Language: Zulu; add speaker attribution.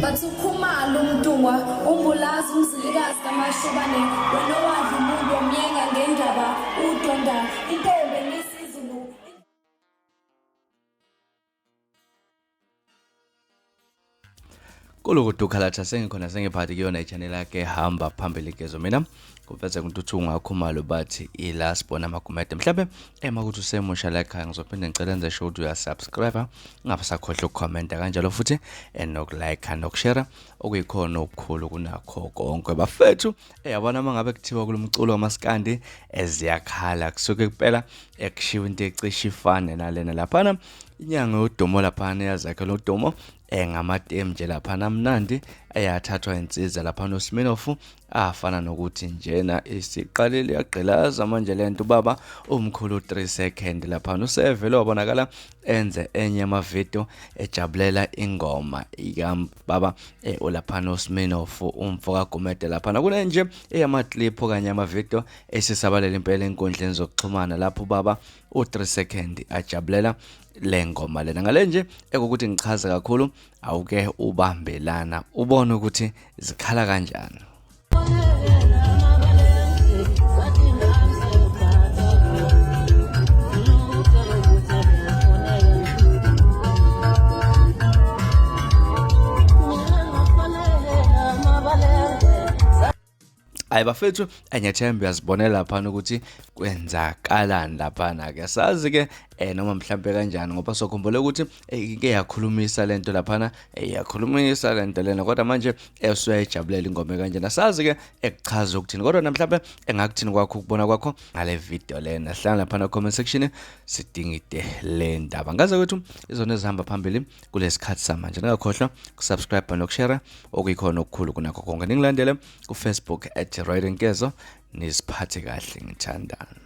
Speaker 1: Bathi uKhumalo uMntungwa uMbulazi uMzilikazi kaMashobane wena owadla umuntu wamyenga ngendaba udonda intombi enisizulu.
Speaker 2: Kulukudu khalatha sengikhona sengiphathi kuyona i-channel yakhe hamba phambili gezo mina kuveze kuNtuthu Khumalo bathi ila sibona amagumede mhlawumbe ema ukuthi usemusha la ekhaya ngizophinde ngicela enze sure ukuthi uyasubscribe ungabe sakhohlwa ukukhomenta kanjalo futhi nokulike nokushare okuyikhona okukhulu kunakho konke bafethu. Yabona uma ngabe kuthiwa kulomculo wamaskandi eziyakhala kusuke kuphela ekushiwa into ecishe ifane nalena laphana inyanga yodumo laphana eyazakhe lodumo engamatemu nje laphana amnandi eyathathwa insiza laphana uSminoff afana nokuthi njena isiqalile yagqilaza manje lento ubaba umkhulu 3 second laphana usevele wabonakala enze enye amavidiyo ejabulela ingoma ikababa olaphana uSminoff umfo kaGumede laphana kunenje eyamaclip okanye amavidiyo esisabalele impela enkundleni zokuxhumana lapho ubaba u3 second ajabulela le ngoma lena. Ngale nje ekukuthi ngichaze kakhulu awuke ubambelana ubone ukuthi zikhala kanjani. Hayi bafethu, ngiyathemba uyazibonela laphana ukuthi kwenzakalani laphana ke. Sazi ke noma mhlambe kanjani ngoba sokhumbula ukuthi ike yakhulumisa lento laphana, yakhulumisa lento lena kodwa manje usuyayijabulela ingoma kanjena. Sazi ke ekuchaza ukuthini kodwa namhlanje engakuthini kwakho ukubona kwakho ngale video lena. Hlala laphana comment section sidingide le ndaba. Ngaze kwethu izona ezihamba phambili kulesikhathi samanje. Ningakhohlwa ukusubscribe nokushare okuyikhona okukhulu kunakho konke. Ningilandele ku Facebook at Royal Nkezo, niziphathe kahle ngithandana.